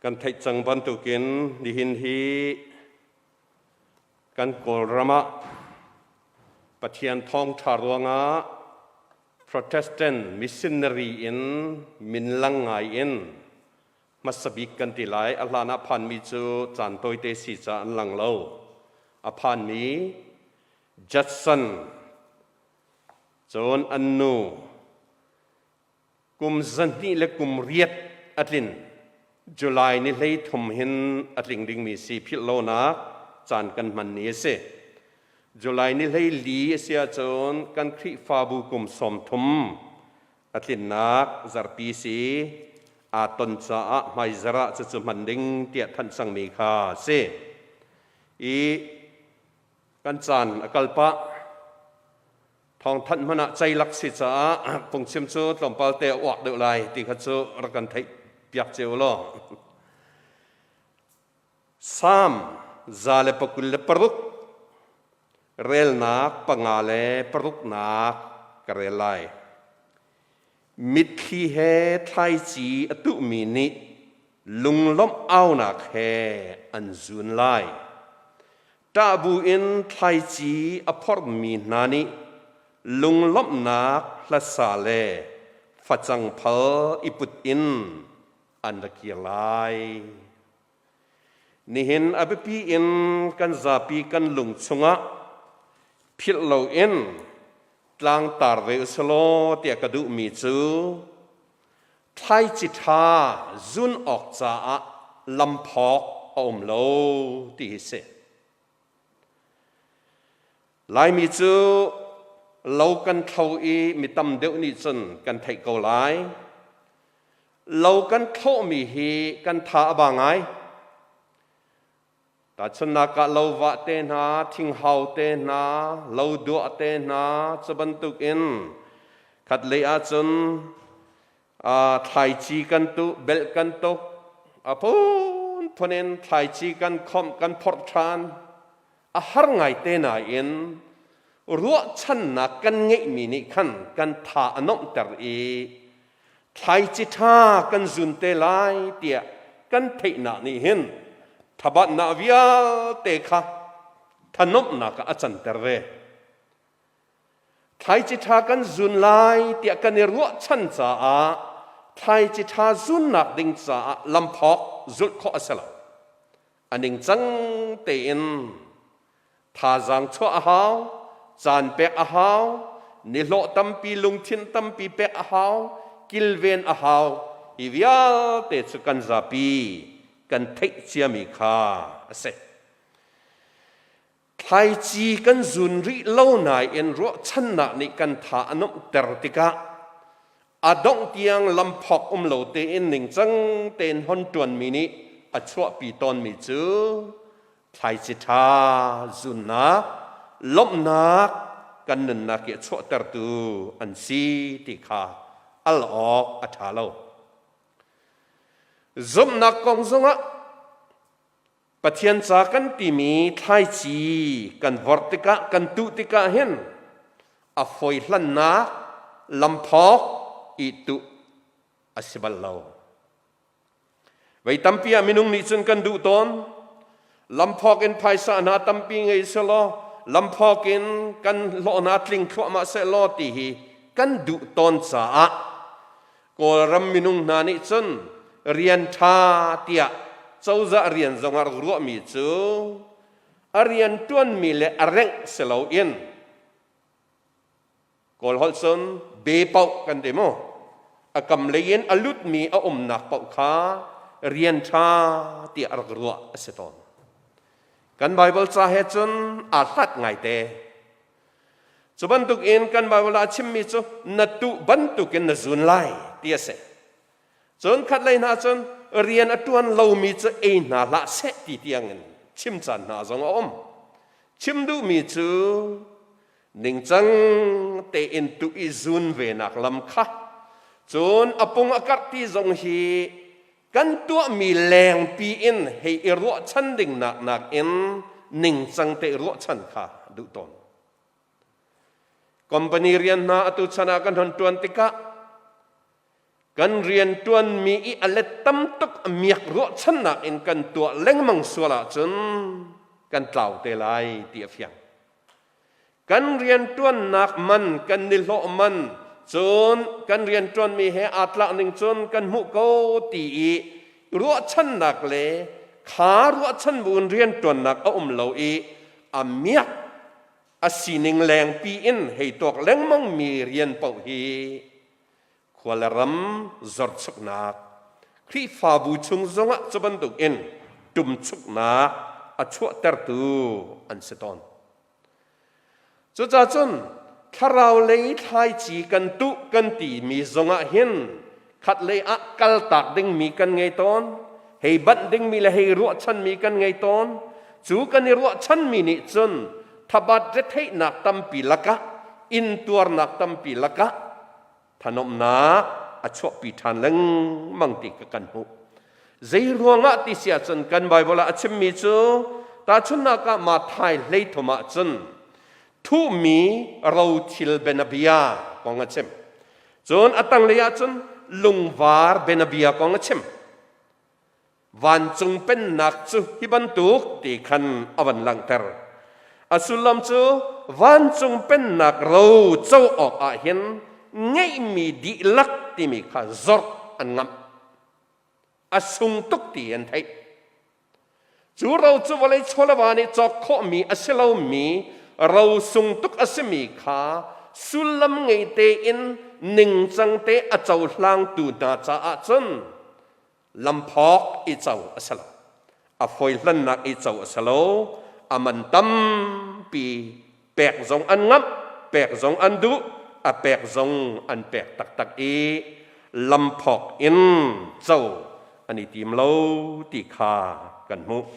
Kan theih cang bantukin nihin hi kan Kawlram ah Pathian thawngṭha ruangah Protestant missionary in minlang ngai in hmasa bik kan ti lai. A hlan ah phanmi cu caan tawite si ca an lang lo. A phanmi Judson cun an nu kum 208 a tlin. July ni 33 hin a tling dingmi si philh lonak caan kan hman ni a si. July ni 14 a si ahcun kan Khrihfabu kum 30 a tlinnak zarhpi si aa ton caah hmaizarh ah cucu hman ding tiah thanh cangmi kha a si. I kan caan a kal pah. Thawngthanh hmanh ah ceilak si caah phungchim cu tlawmpal te a uak deuh lai ti kha cu rak kan theih piak cio law. Salm 126 relnak panga le paruknak ka rel lai. Mitthli he thlaici a tuhmi nih lunglawmh aunak he an zun lai. Ṭah buin thlaici a phorhmi hna nih lunglawmhnak hlasa le facang phal i put in an ra kir lai. Nihin a biapi in kan zapi kan lung chungah philh loin tlangtar ve usalaw tiah ka duhmi cu thlaici ṭha zun awk caah lamphawk a um lo ti hi si. Laimi cu lo kan thlo i mi tam deuh nih cun kan theih ko lai. Lo kan thlawhmi hi kan tha a ba ngai. Tahchunhnak ah lo vah te hna, thinghau te hna, lo duah te hna, cu bantuk in khatlei ahcun thlaici kan tuh, belh kan tuk, a phunphun in thlaici kan khomh, kan phorh ṭhan. A har ngai te nain ruahchannak kan ngeihmi nih khan kan tha a nuamhter i thlaici ṭha kan zun te lai tiah kan theihnak nih hin thabatnak vialte kha thanuamhnak ah a canter ve. Thlaici ṭha kan zun lai tiah kan i ruahchan caah thlaici ṭha zunnak ding caah lamphawk zulh khawh a si lo. A ningcang tein thazaang chuah a hau, caan pek a hau, nihlawh tampi, lungthin tampi pek a hau, kilven a hau. Hi vialte cu kan zapi kan theih ciami kha a si. Thlaici kan zun rih lo nain ruahchannak nih kan tha a nuamhter tikah a dongh tiang lamphawk um lo tein ningcang tein hon ṭuanmi nih a chuahpi tawnmi cu thlaici ṭha zunnak, lawmhnak kan nunnak i a chuahtertu an si ti kha al awk a ṭha lo. Zumhnak kong zongah Pathian ca kan timi thlaici kan vorh tikah kan tuh tikah hin a fawi hlannak lamphawk i tuh a si bal lo. Vei tampi ah minung nih cun kan duh tawn. Lamphawk in phaisa hna tampi ngei selaw lamphawk in kan hlawh hna tling thluahmah sehlaw ti hi kan duh tawn caah Kawlram minung hna nih cun rian ṭha tiah cozah rian zongah rak ruahmi cu a rian ṭuanmi le a rengh si loin Kawl holh cun be paoh kan ti mu. A kam lei in a lutmi a umnak paoh kha rian ṭha tiah rak ruah a si tawn. Kan Baibal ca he cun aa hlat ngaite. Cu bantukin kan Baibal ah a chimmi cu na tuh bantukin na zun lai ti a si. Cun khat lei hna cun rian a ṭuan lomi cu ei hna hlah seh ti tiangin chim caan hna zong a um. Chim duhmi cu ningcang tein tuh i zun venak lam kha cun a pung a karh ti zong hi kan tuahmi lengpi in hei i ruahchan ding nak nakin ningcang te i ruahchan kha duh tawn. Company rian hna atu chan ah kan hon ṭuan tikah Kan rianṭuanmi i a let tam tuk a miak ruahchannak in kan tuah lengmang sual ahcun kan tlau te lai ti a fiang. Kan rianṭuannak man, kan nihlawh man, cun kan rianṭuanmi he aa tlak ning cun kan hmuh ko ti i ruahchannak le kha ruahchan buin rianṭuannak a um lo i a miak a sining lengpi in hei tuak lengmangmi rian paoh hi khua le ram zorchuknak Khrihfabu chung zongah cu bantuk in ṭumchuknak a chuahtertu an si tawn. Cucaah cun thlarau lei thlaici kan tuh kan timi zongah hin khatlei ah kaltak dingmi kan ngei tawn, hei banh dingmi le hei ruahchanmi kan ngei tawn. Cu kan i ruahchanmi nih cun thabat retheihnak tampi lakah intuarnak tampi lakah thanuamnak a chuahpi ṭhan lengmang ti ka kan hmuh. Zei ruangah ti si ahcun kan Baibal ah a chimmi cu tahchunhnak ah Matthai 33 ah cun thuhmi rothil bianabia kong a chim. Cun a tanglei ah cun lungvar bianabia kong a chim. Vancung pennak cu hi bantuk ti khan a van langhter. A sullam cu vancung pennak ro co awk ah hin ngeihmi dihlak timi kha zorh an ngamh. A sung tuk ti an theih. Cu ro cu vawlei chawleva nih cawk khawhmi a si lomi ro sung tuk a simi kha sullam ngei tein ningcang te a cohlangtu hna caah cun lamphawk i co a si lo a fawi hlannak i co a si lo a man tampi pek zong an ngamh pek zong an duh a pek zong an pek taktak i lamphawk in co an i tim lo ti kha kan hmuh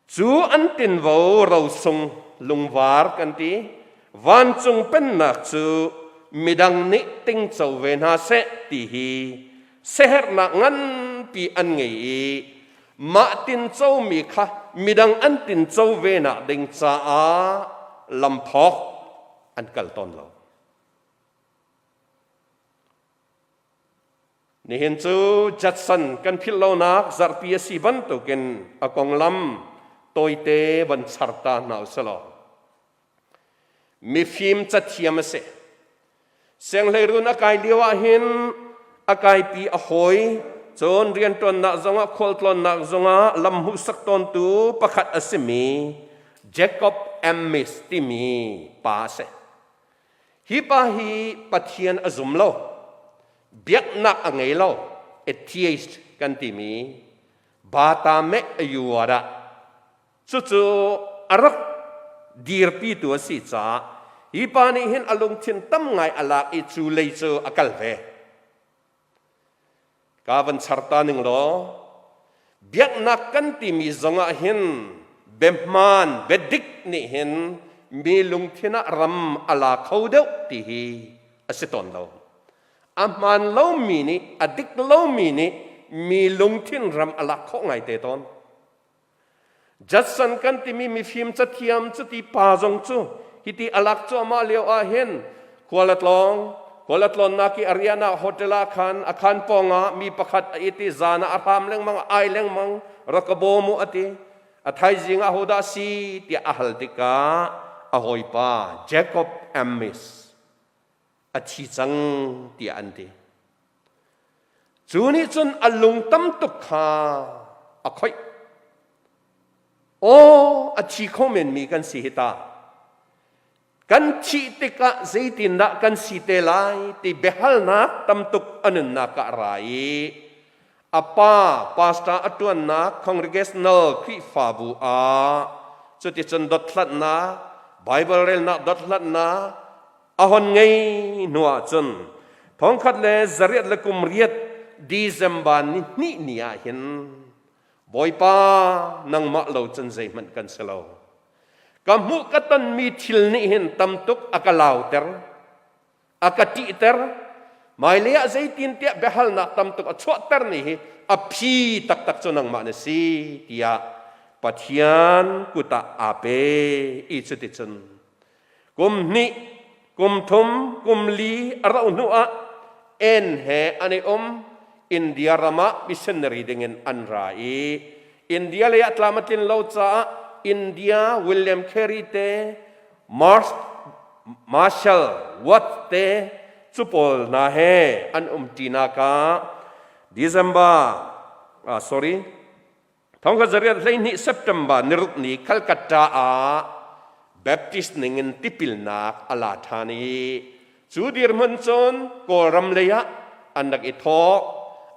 Cu an tinvo rosung lungvar kan ti vancung pennak cu midang nih tingco ve hna seh ti hi siaherhnak nganpi an ngei i mah tincomi kha midang an tinco ve nak ding caah lamphawk an kal tawn lo. Nihin cu Judson kan philh lonak zarhpi a si bantukin a konglam tawite van char ta hna usih Mifim cathiam a si. Sianghleirun a kai lio ahhin a kaipi a hawi cun rianṭuannak zongah khualtlawnnak zongah lam hmuhsak tawntu pakhat a simi Jacob Amis timi pa a si. Hi pa hi Pathian a zum lo, biaknak a ngei lo, atheist kan timi Bata meh a yuara cucu a rak dirpitu a si caah hi pa nih hin a lungthin tam ngai a lak i cu lei cu a kal ve. Ka van char ta ning law biaknak kan timi zongah hin biahmaan biadik nih hin mi lungthin ah ram a la kho deuh ti hi a si tawn lo. A hmaan lomi nih a dik lomi nih mi lungthin ram a lak khawh ngaite tawn. Judson kan timi mifim cathiam cuti pa zong cu hiti a lak cuahmah lio ah hin khual a tlawng. Khual a tlawnnak i a rian ah hotel ah khan a khan pawng ah mi pakhat a it i zan ah a hram lengmang, a ai lengmang, rak ka bawm u a ti. A thaizing ah hodah si tiah a hal tikah a hawipa Jacob Amis a thi cang tiah an ti. Cu nih cun a lung tam tuk kha a khoih. Aw, a thi kho menmi kan si hi ta. Kan thih tikah zeitindah kan si te lai ti biahalnak tam tuk a nunnak ah a ra i a pa pastor a ṭuannak congregational Khrihfabu ah cuticun dothlatnak Bible relnak dothlatnak A hon ngei hnu ahcun 1808 December ni hnih ni ah hin Bawipa nangmah lo cun zeihmanh kan si lo. Ka hmuh ka tonmi thil nih hin tam tuk a ka lauter, a ka ṭihter. Hmailei ah zeitintiah biahalnak tam tuk a chuahter ni hi a phi taktak cu nangmah na si tiah Pathian kut ah aa pe i cuticun Kum hnih, kum thum, kum li a rauh hnu ah En he an i um. India ram ah missionary dingin an ra i India lei ah tlam a tlin lo caah India William Carey te Mars Marshall Watt te cu pawl hna he an umṭinak ah December ah sorry 1912 September niruk ni Calcutta ah Baptist ningin tipilnak a la ṭhan i cu dirhmun cun Kawlram lei ah an rak i thawh.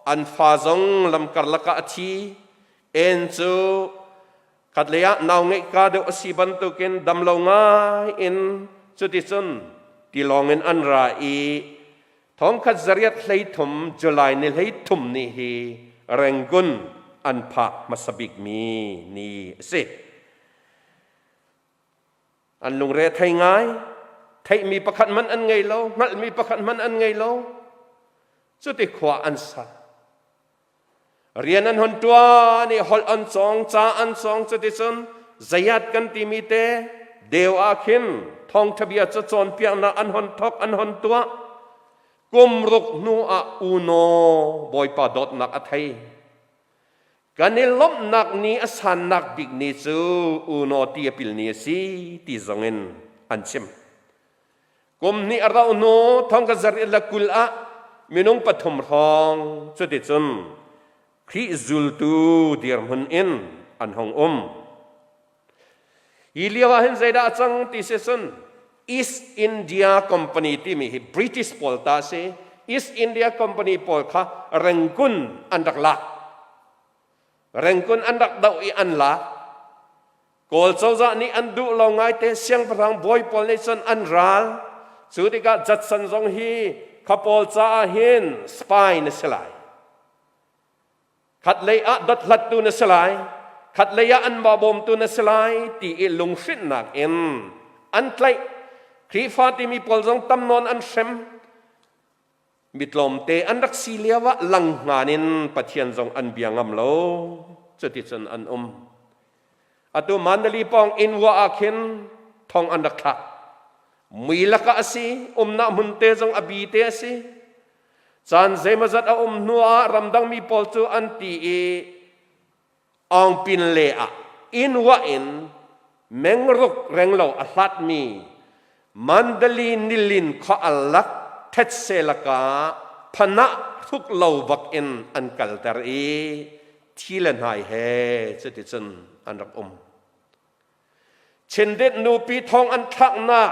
An fa zong lam karlak ah a thi. En cu Khatlei ah nau ngeihka deuh a si bantukin damlo ngai in cuticun tilawng in an ra i 1913 July ni 33 ni hi Rangoon an phak hmasa bikmi ni a si. An lungre thei ngai, theihmi pakhat hmanh an ngei lo, hngalhmi pakhat hmanh an ngei lo. Cuti khua an sa. Rian an hon ṭuan i holh an cawng, ca an cawng cuticun zayat kan timi te deu ah khin thawngṭha bia cu cawnpiaknak an hon thawk an hon tuah. Kum ruk hnu ah unaw Bawipa dawtnak a thei. Kan i lawmhnak ni a sannak bik ni cu unaw ti a pil ni a si ti zongin an chim. Kum hnih a rauh hnu thong ka zarh le 20 ah minung pathum hrawng cuticun Khrih zultu dirhmun in an hung um. Hi lio ah hin zeidah a cang ti si cun East India Company timi hi British pawl ta si. East India Company pawl kha Rangoon an rak lak. Rangoon an rak doh i an lak. Kawl cozah nih an duh lo ngaite siangpahrang bawi pawl nih cun an ral. Cu tikah Judson zong hi kha pawl caah hin spy na si lai. Khatlei ah dothlattu na si lai. Khatlei ah anmah bawmtu na si lai ti i lunghrinhnak in an tlaih. Khrihfa timi pawl zong tam nawn an hrem. Mi tlawmte an rak si lio ah langhngan in Pathian zong an bia ngam lo. Cuticun an um. Atu Mandali pawng inn wa ah khin thong an rak thlak. Mui lakah a si, umnak hmun te zong a bi te a si. Caan zeimawzat a um hnu ah ramdang mi pawl cu an ti i Aungpin le ah inn wah in mengruk renglo a hlatmi Mandali nilin khua alak thetse laka phanah hruk lo bak in an kalter i thi le hnai he cuticun an rak um. Chindit nupi thong an thlaknak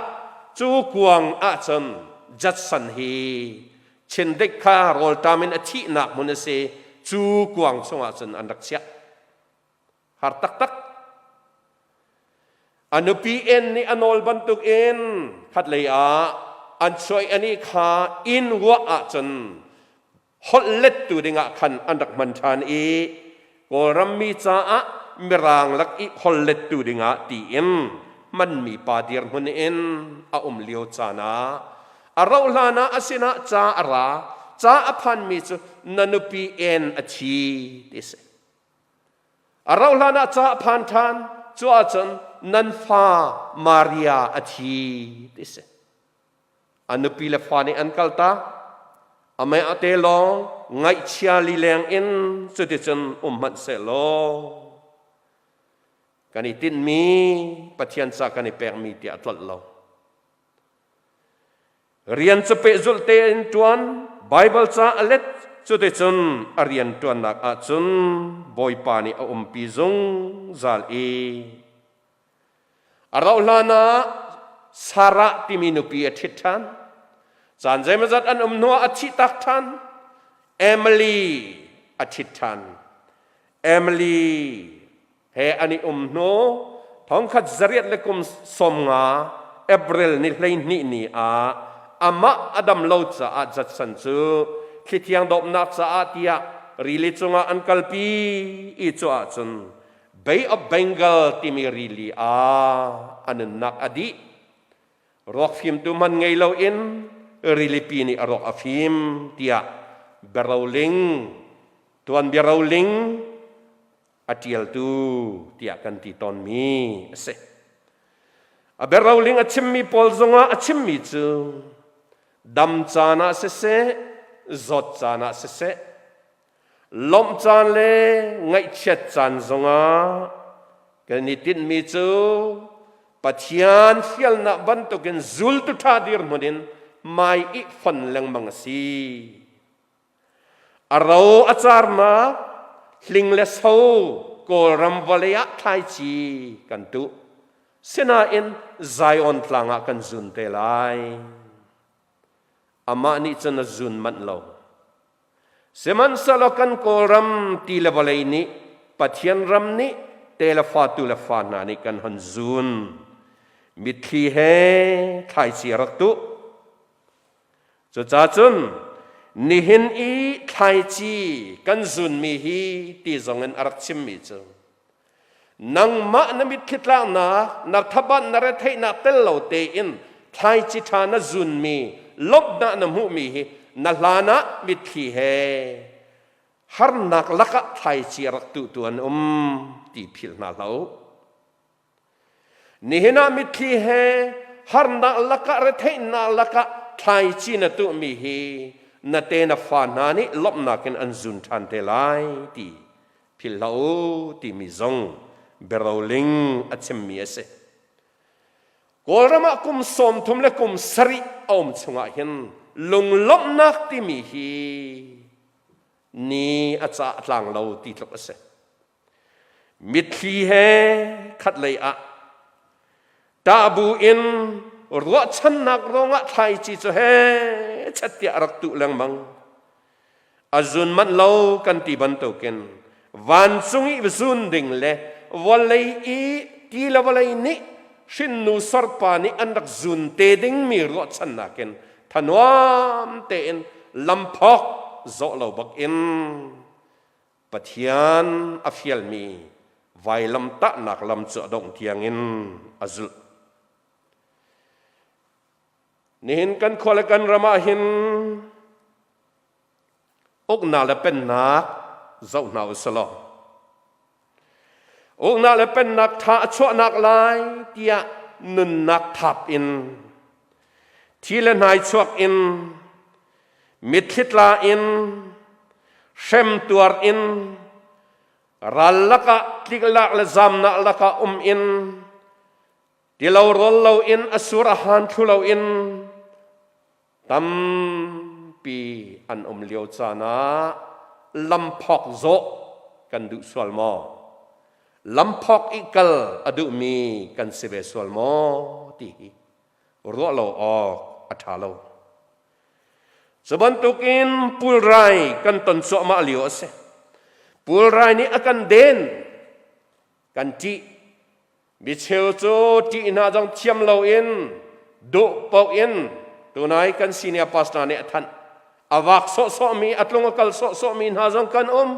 cu kuang ahcun Judson hi Chindit kha rawlṭam in a thihnak hmun a si cu kuang chungah cun an rak chiah. Har taktak. A nupi en nih a nawl bantukin khatlei ah an chuah i anih kha inn ruah ahcun holh lettu dingah khan an rak hman ṭhan i Kawlram mi caah Mirang lak i holh lettu dingah tiin hmanmi pa dirhmun in a um lio caan ah a rauh hlan ah a sinah ca a ra. Ca a phanmi cu na nupi en a thi ti si. A rauh hlan ah ca a phan ṭhan. Cu ahcun nan fa Maria a thi ti si. A nupi le fa nih an kaltak. Amah a te lawng ngaihchia lileng in cuticun um hmanh sehlaw kan i tinhmi Pathian ca kan i pekmi tiah a tlolh lo. Rian cu pehzulh tein ṭuan, Baibal ca a let, cuticun a rian ṭuannak ahcun Bawipa nih a umpi zungzal i a rauh hlan ah Sarah timi nupi a ṭhit ṭhan. Caan zeimawzat an um hnuah a thihtak ṭhan. Emily a ṭhit ṭhan. Emily he an i um hnu 1950 April ni 12 ni ah amah a dam lo caah Judson cu thlithiang dawpnak caah tiah rili cungah an kalpi i cu ahcun Bay of Bengal timi rili ah a nunnak a dih. Ruak fimtu hmanh ngei loin rilipi nih a ruak a fim tiah biaroling tuanbia roling a ṭialtu tiah kan ti tawnmi a si. A biaroling a chimmi pawl zongah a chimmi cu dam caan ah siseh, zawt caan ah siseh, lawmh caan le ngaihchiat caan zongah kan i tinhmi cu Pathian fialnak bantukin zultu ṭha dirhmun in hmai i fon lengmang a si. A ro a carnak hling le so Kawlram vawlei ah thlaici kan tuh. Sinain Zion tlang ah kan zun te lai. Amah nih cun a zun manh lo. Sihmanhsehlaw kan Kawlram ti le vawlei nih Pathian ram nih te le fa tu le fa hna nih kan hon zun. Mitthli he thlaici a rak tuh. Cucacun nihin i thlaici kan zunmi hi ti zongin a rak chimmi cu nangmah na mitthli tlaknak na thabat na retheihnak tel lo tein thlaici ṭha na zunmi lawmhnak na hmuhmi hi na hlan ah mitthli he harnak lakah thlaici a rak tuhtu an um ti philh hna hlah u. Nihin ah mitthli he harnak lakah retheihnak lakah thlaici na tuhmi hi na te na fa hna nih lawmhnak in an zun ṭhan te lai ti philh hlah u timi zong biaroling a chimmi a si. Kawlram ah kum 30 le kum 7 a um chungah hin lunglawmhnak timi hi ni a cah tlang lo ti tluk a si. Mitthli he khatlei ah ṭah bu in ruahchannak ruangah thlaici cu he chet tiah a rak tuh lengmang. A zun manh lo kan ti bantukin vancung i zun ding le vawlei i ti le vawlei nih hrinnu sorpa nih an rak zun te dingmi ruahchannak in thanuam tein lamphawk zawh lo bak in Pathian a fialmi vailamtahnak lam cu a dongh tiangin a zulh. Nihin kan khua le kan ram ah hin uknak le pennak zoh hna u selaw uknak le pennak ṭha a chuahnak lai tiah nunnak thap in thi le hnai chuak in mitthli tla in hrem tuar in ral lakah tliklak le zamnak lakah um in tilo rawl lo in a sur a han thlu lo in tampi an um lio caan ah lamphawk zawh kan duh sual maw? Lamphawk i kal a duhmi kan si ve sual maw ti hi ruah lo awk a ṭha lo. Cu bantukin pulrai kan ton cuahmah lio a si. Pulrai nih a kan den, kan ṭih. Micheu cu ṭih hna zong thiam loin duh paoh in tunai kan senior pastor nih a thanh. A vak sawhsawhmi, a tlung a kal sawhsawhmi hna zong kan um.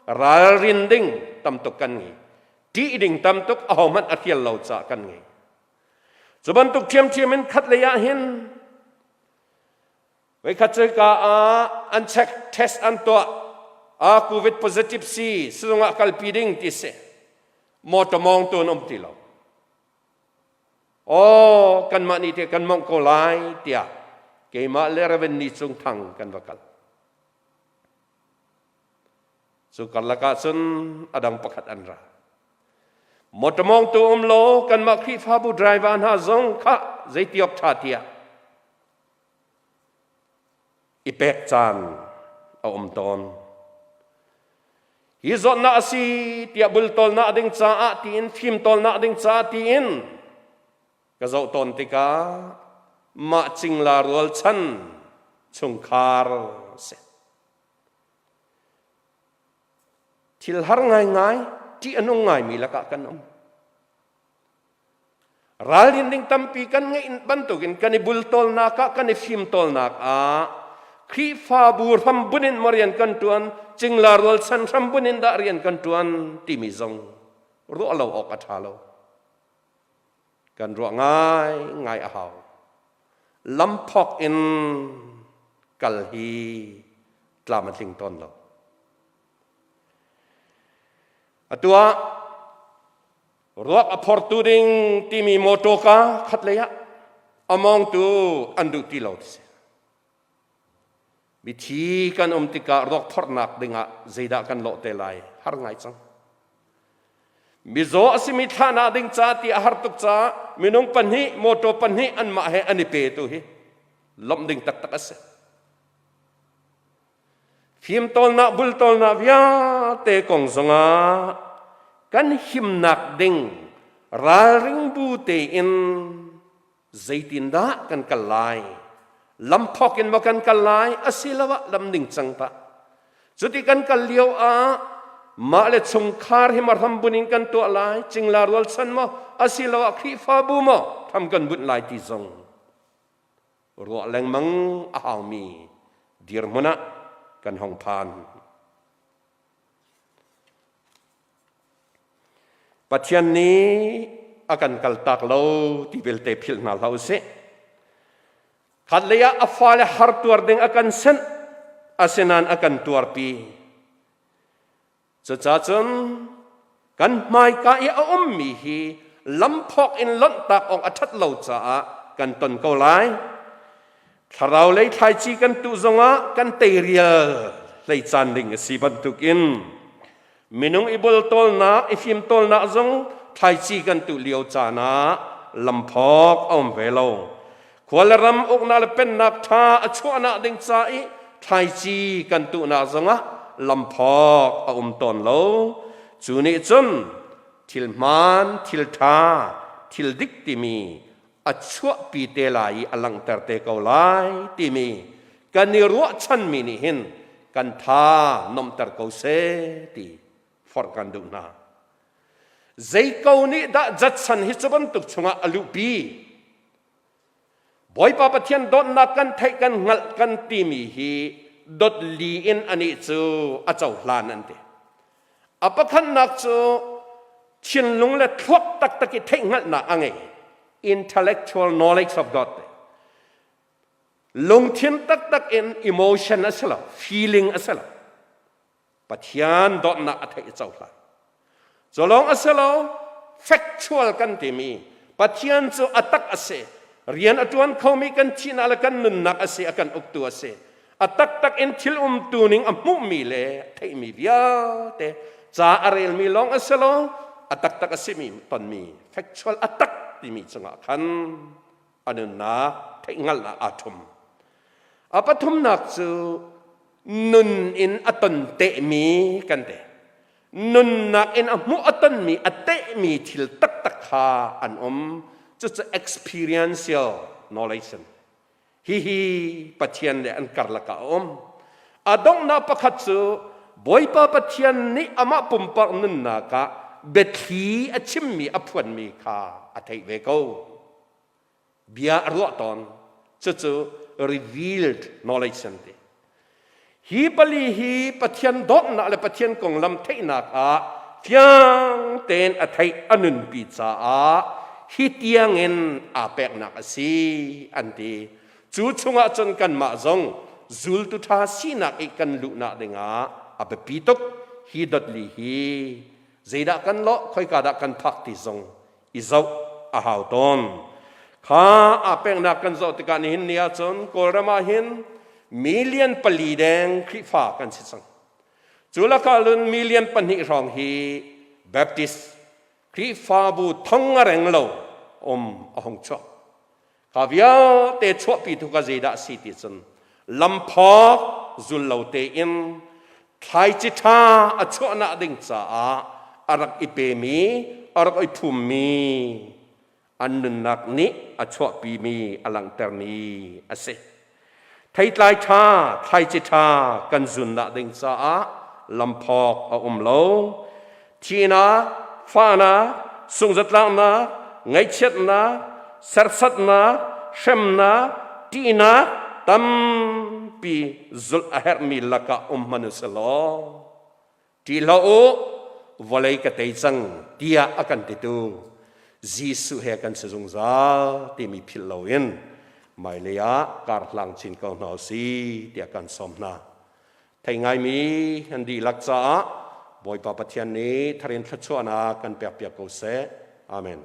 Ralrin ding tamtuk kan ngei. Ṭih ding tamtuk ahohmanh a hrial lo caah kan ngei. Cu bantuk ṭhiamṭhiam in khatlei ah hin voikhat cu ka ah an check test an tuah a covid positive si sizung ah kalpi ding ti si motor mawng tu an um ti lo aw kanmah nih te kan mongh ko lai tiah keimah le Reverend Ni Cung Thang kan va kal Cu karlak ah cun a dang pakhat an ra. Motor mawngtu um law kanmah Khrihfabu driver hna zong kha zeitiawk ṭha tiah i pek caan a um tawn. Hi zawtnak a si tiah bultawlnak ding caah tiin fimtawlnak ding caah tiin ka zoh tawn tikah mah cingla rualchan chungkhar si. Thil har ngaingai, ṭih a nung ngaimi lakah kan um. Ralrin ding tampi kan ngeih bantukin kan i bultawlnak ah, kan i fimtawlnak ah Khrihfabu hrambun in maw rian kan ṭuan, cingla rualchan hrambun in dah rian kan ṭuan timi zong ruah lo awk a ṭha lo. Kan ruah ngaingai a hau. Lamphawk in kal hi tlam a tling tawn lo. Atu ah ruak a phortu ding timi mawṭawka khatlei ah a mawngtu an duh ti lo ti si. Mithi kan um tikah ruak phorhnak dingah zeidah kan lawh te lai? Har ngai cang. Mizaw a simi thlahnak ding ca ti a har tuk caah minung pahnih motor pahnih anmah he an i pe tu hi lawmh ding taktak a si. Fimtawlnak bultawlnak vialte kong zongah kan himnak ding ralring bu tein zeitindah kan kal lai? Lamphawk in maw kan kal lai asiloah lam ningcang tah? Cuti kan kal lio ah mah le chungkhar hi ma hrambun in kan tuah lai, cingla rualchan maw asiloah Khrihfabu maw hram kan bunh lai ti zong ruah lengmang a haumi dirhmun ah kan hong phan. Pathian nih a kan kaltak lo ti belte philh hna hlah usih. Khatlei ah a fale har tuar ding a kan senh, asinain a kan tuarpi. Cucacun kan hmaika i a ummi hi lamphawk in lonhtak awk a ṭhat lo caah kan ton ko lai. Thlarau lei thlaici kan tuh zongah kan teirial hlei caan ding a si bantukin minung i bultawlnak, i fimtawlnak zong thlaici kan tuh lio caan ah lamphawk a um ve lo. Khua le ram uknak le pennak ṭha a chuahnak ding ca i thlaici kan tuhnak zongah lamphawk a um tawn lo. Cu nih cun thil hmaan, thil ṭha, thil dik timi a chuahpi te lai i a langhter te ko lai timi kan i ruahchanmi nih hin kan tha nomter ko seh ti forh kan duh hna. Zei ko nih dah Judson hi cu bantuk chungah a luhpi? Bawipa Pathian dawtnak kan theih kan hngalh kan timi hi dot li in anih cu a cohlan an ti. A pakhatnak cu thinlung le thluak taktak i theihhngalhnak a ngei. Intellectual knowledge of God. Lungthin taktak in emotion a si lo, feeling a si lo. Pathian dawtnak a theih i cohlan. Cu lawng a si lo, factual kan timi Pathian cu a tak a si. Rian a ṭuan khomi kan thihnak le kan nunnak a si, a kan uktu a si. A taktak in thil umtu ning a hmuhmi le theihmi vialte ca a relmi lawng a si lo, a taktak a simi tonmi factual a tak timi cungah khan a nunnak theihhngalhnak aa ṭhum. A pathumnak cu nun in a ton tehmi kan ti. Nunnak in a hmuh a tonmi a tehmi thil taktak kha an um. Cucu experiential knowledge. Hihi Pathian le an karlak ah a um. A donghnak pakhat cu Bawipa Pathian nih amah pumpak nunnak ah biathli a chimmi a phuanmi kha a theih ve ko. Bia a ruah tawn. Cucu revealed knowledge an ti. Hi pali hi Pathian dawtnak le Pathian konglam theihnak ah fiang tein a theih a nunpi caah hi tiangin aa peknak a si an ti. Cu chungah cun kanmah zong zultu ṭha sinak i kan luhnak dingah a biapi tuk. Hi dotli hi zeidah kan lawh, khoika dah kan phak ti zong i zoh a hau tawn. Kha aa peknak kan zoh tikah nihin ni ahcun Kawlram ah hin million pali deng Khrihfa kan si cang. Cu lakah lun million pahnih hrawng hi Baptist Khrihfabu thong a reng lo um a hung chuak. Kha vialte chuahpi tu ka zeidah si ti cun lamphawk zul lo tein thlaici ṭha a chuahnak ding caah a rak i pemi a rak i phummi an nunnak nih a chuahpimi a langhtermi a si. Theitlai ṭha, thlaici ṭha kan zunnak ding caah lamphawk a um lo. Thihnak, fahnak, sungzatlaknak, ngaihchiatnak, serhsatnak, hremnak, ṭihnak tampi zulh a herhmi lakah um hmanh u sih law Ṭih hlah u, vawlei ka tei cang tiah a kan titu Jesuh he kan si zungzal timi philh loin hmailei ah kar hlang chin ko hna usih tiah kan sawm hna. Thei ngaimi an dihlak caah Bawipa Pathian nih tharin thluachuahnak kan pekpiak ko seh. Amen.